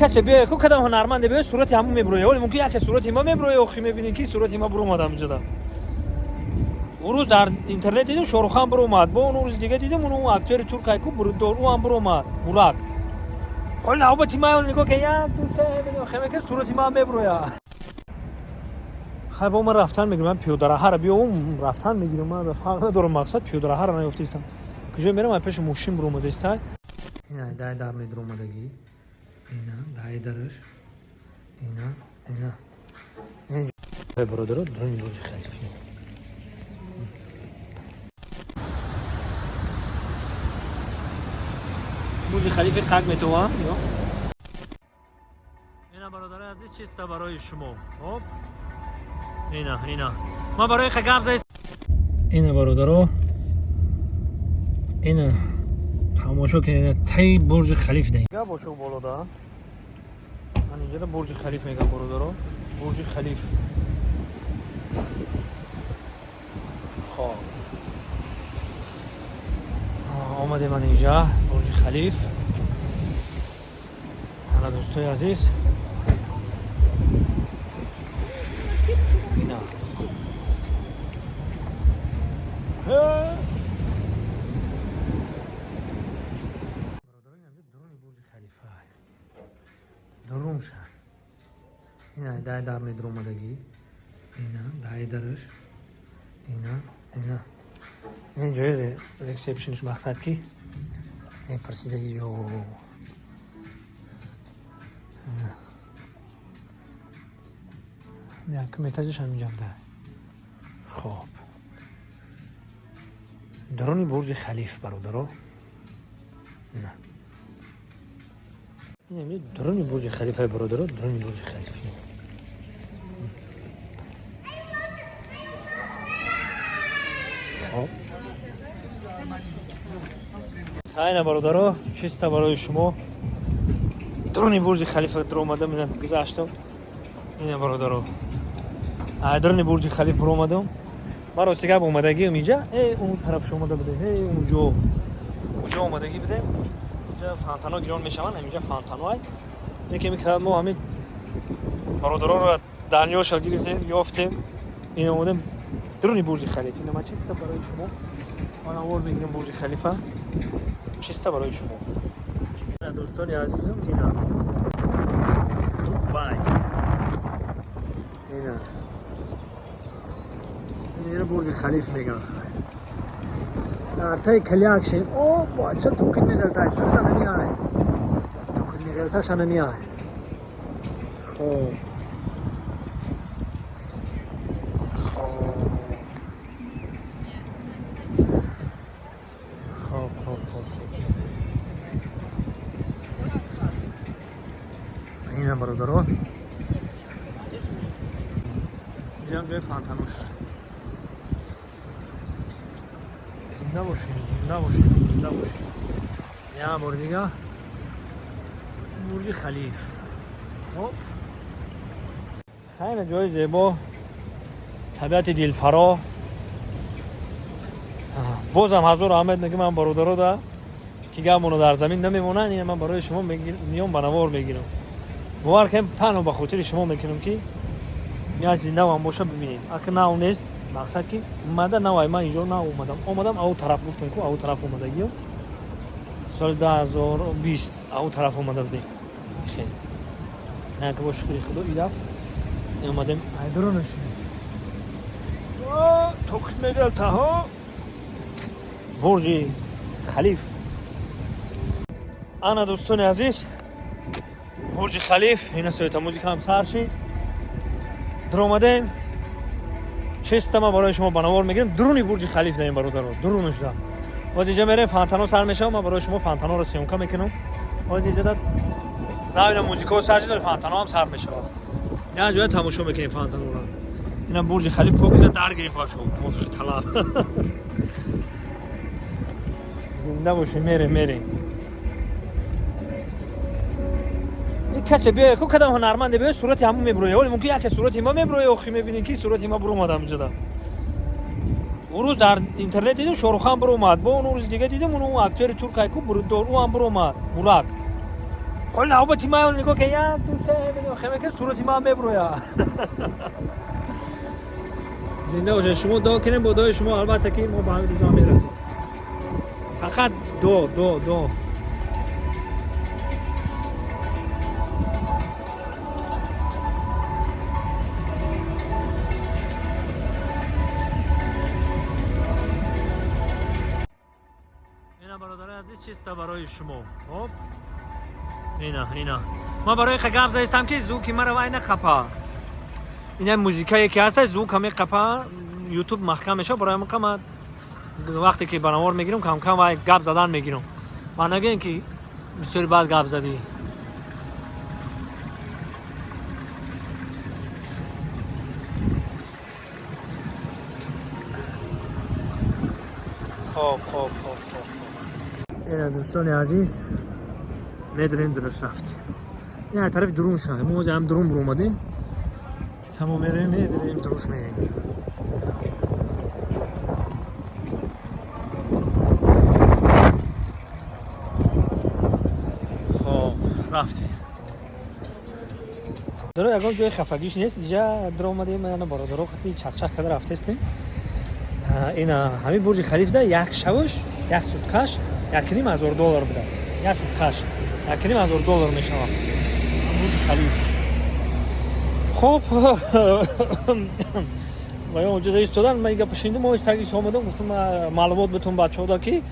Касе биёя ку, кадам ҳунарманде биёя, сурати ҳамун мебуроя. Оли мумкин яке сурати ма мебуроя, охи мебинем, ки сурати ма буромад ҳаминҷода. Он рӯз дар интернет дидем, Шорухан буромад, бо он рӯзи дига дидем, он актёри турк ай ку, ӯ ҳам буромад, Бурак. Ҳоли навбати ма нигоҳ ки, як, ду, се, хемеке сурати ма мебуроя. Хай, бо ман рафтан мегирам, ман пиёдараҳара биём, рафтан мегирам, ман фарқ надорам, мақсад пиёдараҳара наёфтаистам. Куҷо мерам, ай пеши мошин буромадаистай. Ина дай дар медуромадагӣ. Ина дай дараш. Ина, ина. Ин бародаро, дуруни Бурҷи Халиф. Бурҷи Халифи қак метавам, ё? Ина, бародари азиз, чиста барои шумо. Хоб. Ина, ина. Ма барои гап зайст. Ина, бародаро. Ина тамошо кунед, таи Бурҷи Халиф даем. Гап бошо болода. Ман инҷода Бурҷи Халиф мегам, бародаро. Бурҷи Халиф. Хоб. Омадем ман инҷа, Бурҷи Халиф. Ана, дӯстои азиз. Ина. Бародарон, инҷа дуруни Бурҷи Халифа. Дурунша. Ина дай дар медуромадагӣ. Ина дай дараш. Ина, ина. Ин ҷои ресепшнш, мақсад ки мепурсидаги ҷо. Ина. Якум этажаш ҳаминҷам да. Хоб. Дуруни Бурҷи Халиф, бародаро. На. Ин дуруни Бурҷи Халифа, бародаро, дуруни Бурҷи Халиф. Хоб. Хайна, бародаро, чиста барои шумо. Дуруни Бурҷи Халифа дуромадам, ина гузаштам. Ина, бародаро. Ай дуруни Бурҷи Халиф буромадам. Ман рости гап омадагиам инҷа, он тарафш омада будем, унҷо. Уҷо омадагӣ будем. Инҷа фонтано гирон мешаванд, ҳаминҷа фонтано ай. Яке мекард, мо ҳамин бародаронро дарёша гирифтем, ёфтем. Ин омадем дуруни Бурҷи Халиф. Ина ман чиста барои шумо. Ман аввал мегирам Бурҷи Халифа. Чиста барои шумо. Дӯстони азизам, ина Дубай. Ина. Ина Бурҷи Халиф меган. Дар таи калякшем. О, бача, тоқит меғелтай, суда намеай. Тоқит меғелташа намеай. Хоб. Хоб. Хоб, хоб, хоб, хоб. Ина, бародаро. Инҷам ҷои фонтаноша. Зинда бошем, зинда бошем, зинда бошем. Як бор дига Бурҷи Халиф. Хоб. Хеле ҷои зебо, табиати дилфаро. Бозам ҳазор аҳмед мегӯ ман бародаро да, ки гапмоно дар замин намемонанд. Ина ман барои шумо миём, ба навор мегирам. Бовар кунем, танҳо ба хотири шумо мекунам, ки як чизи навам боша, бибинед. Ака нав нест, мақсад ки мада навай, ман инҷо нав омадам. Омадам ау тараф, гуфтам ку, ау тараф омадагиё. Соли 2020 ау тараф омада будем. Хеле. Не, ки бо шукри Худо идаф омадем. Айдуронаш. Тоқит мегалта, Бурҷи Халиф. Ана, дӯстони азиз, Бурҷи Халиф, ина суета музика ҳам сар шид. Дуромадем. Чиста ман барои шумо ба навор мегирам. Дуруни Бурҷи Халиф даем, бародаро, дурунашда. Боз инҷа мерем, фонтано сар мешавам, ман барои шумо фонтаноро съёмка мекунам. Боз инҷа да навина музикао сар шид, фонтано ҳам сар мешавад. Ина ҷоя тамошо мекунем фонтаноро. Ина Бурҷи Халиф покиза дар гирифт бачо, мувофиқи талаб. Зинда бошем, мерем, мерем. Касе биёя ку, кадам ҳунарманде биёя, сурати ҳамун мебуроя. Оли мумкин яке сурати ма мебуроя, охи мебинем, ки сурати ма буромад ҳаминҷода. Он рӯз дар интернет дидем, Шорухан буромад, бо он рӯзи дига дидем, он актёри турк ай ку, ӯ ҳам буромад, Бурак. Ҳол навбати ман нигоҳ ки як, ду, се, хеле ки сурати ман меброя. Зинда бошед. Шумо дуо кунед, бо дуои шумо албатта ки мо ба ҳамин рӯза мерасем. Фақат дуо, дуо, дуо. Ина бародари азиз, чиста барои шумо. Хоб, ина, ина ман барои гап заистам ки звуки маро вай нақапа. Ина музикае ки ҳаста, звука меқапа, ютуб маҳкам мешава. Барои ҳамин ман вақте ки ба навор мегирам, камкам вай гап задан мегирам. Ва нагӯем ки бисёри бад гап задӣ. Хоб, хоб, хоб, хоб. Ина, дӯстони азиз, медонем, дуруст рафтем. Ина тарафи дурун ша, мо ҳозир ҳам дурун буромадем. Тамом, мерем, медонем, дуруст мерем. Хоб, рафтем. Даро, ягон ҷои хафагиш нест. Иҷа даромадем, ана бародаро хати чахчах карда рафтестем. Ина ҳамин Бурҷи Халифда як шавш, як суткаш 1500 доллар буда. Як суткаш 1500 доллар мешавад Бурҷи Халиф. Хоб, ва ё онҷо истодан, ман гапа шунидам, мо тагис омадам, гуфтам, маълумот битун бачаҳода ки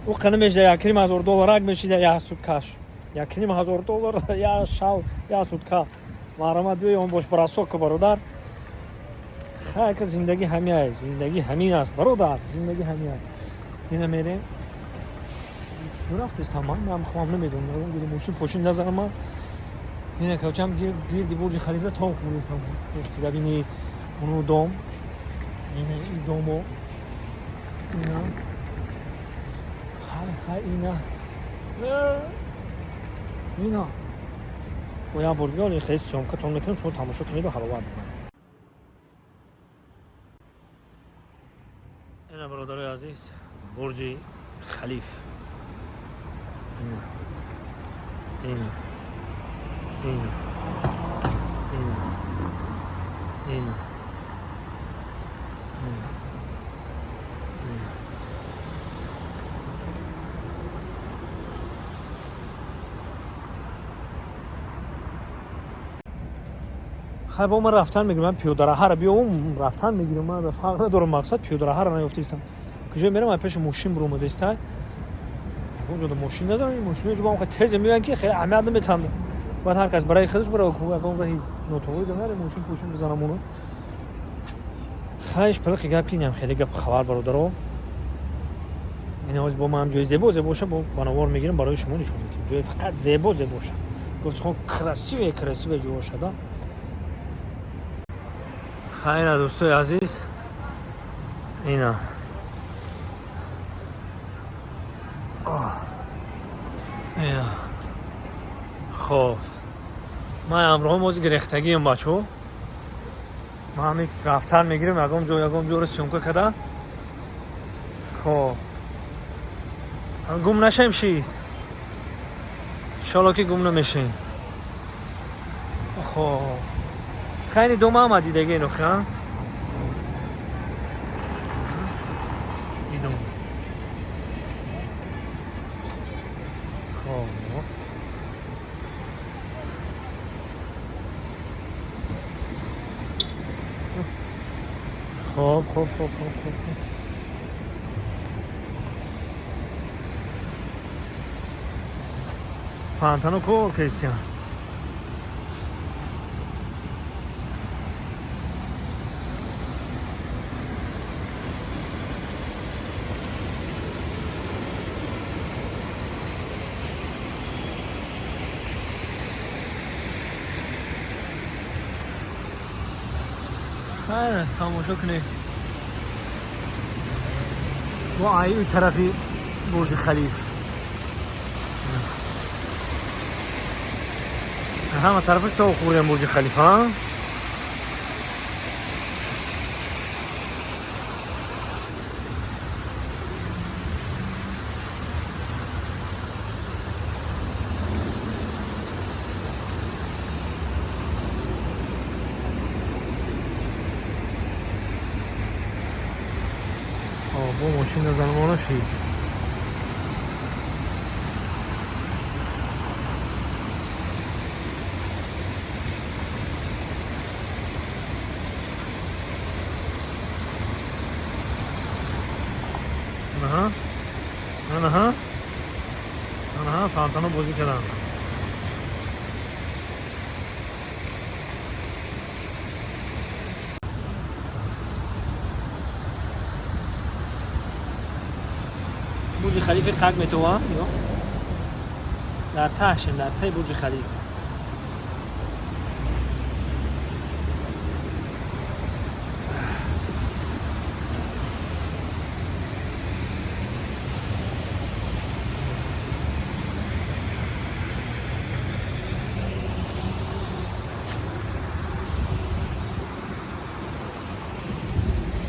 ӯ қана мешида 1500 доллар мешида як суткаш, 1500 доллар як шав, як сутка. Марҳамат, биёй, он бош бросок, бародар. Хайка, зиндагӣ ҳамин аст, зиндагӣ ҳамин аст, бародар, зиндагӣ ҳамин аст. Ина мерем. Куҷо рафтестам ман? Ман хобам намедонам, мошин пошин назанам ман. Ина кавчам гирди Бурҷи Халифа тов хӯрдестам. Бини, уну дом, ина домо, ина хай, хай, ина, ина бо як бор дигар хеле съёмкатон мекунем, шумо тамошо кунеду ҳаловат бибаред. Ина, бародарои азиз, Бурҷи Халиф. Ина, ина, ина, ина, ина, ина, ина. Хай, бо ман рафтан мегирам, ман пиёдараҳара биём, рафтан мегирам, ман фарқ надорам, мақсад пиёдараҳара наёфтаистам. Куҷо мерам? Ай пеши мошин буромадаиста, ягон мошин назанам. Мошино ҷубам хеле тез меоянд ки хеле аҳамият наметанд. Баъд ҳар кас барои худаш бара, ягон роҳи нотоғӣ наре, мошин пошин бизанам оно. Хайш, палақи гап кинам, хеле гап хабар, бародаро. Ин ҳоз бо ман ҷои зебо зебоша бо банавор мегирам, барои шумо нишон медиҳам. Ҷои фақат зебо зебоша. Гуфт, хо, красиве, красиве ҷоша да. Хайра, дӯстои азиз, ина, ина. Хоб, ман ҳамроҳам ози гирехтагиам, бачаҳо. Ман ҳамин рафтан мегирем, ягон ҷо, ягон ҷоро съёмка када. Хоб, гум нашем шид, иншолло ки гум намешем. Хоб, хайни дома ама дидаги инохи идом. Хоб, хоб, хоб, хоб, хоб, хоб, хоб. Фонтану кор кристиан. Хайр, тамошо кунед. Бо ай тарафи Бурҷи Халиф. Ҳама тарафаш то хӯрдем Бурҷи Халифа. Бо мошина занмона шид. Аҳа. Аҳа. Аҳа, фонтано бозӣ кардам. Бурҷи Халифи қак метовам, ё? Дар таҳшем, дар таи Бурҷи Халиф.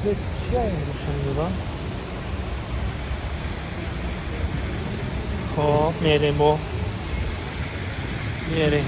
Свет чия рошан додам? Хоб, мерем бо. Мерем.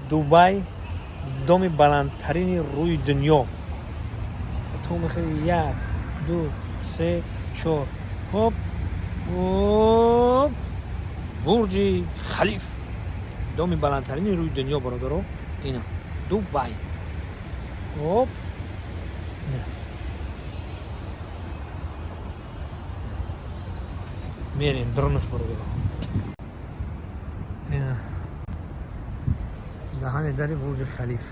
Дубай доми баландтарини рӯи дунё. То мехӯри 1, 2, 3, 4. Хоп. Оп. Бурҷи Халиф. Доми баландтарини рӯи дунё, бародаро. Ина. Дубай. Оп. Мерем, дронуш, бародаро. Ина. Даҳани дари Бурҷи Халиф.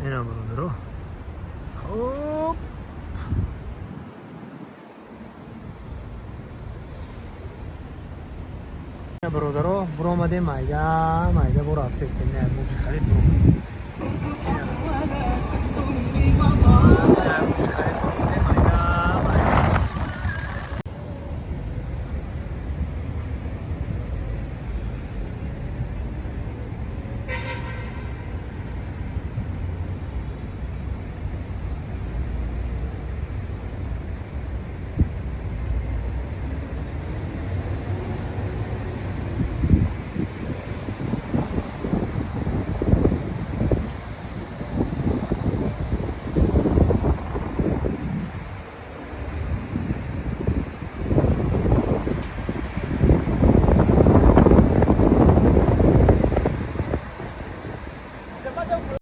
Ина, бародаро. Хоп. Бародаро, буромадем майда, майда бо рафтестем. Не, Бурҷи Халиф буромадем.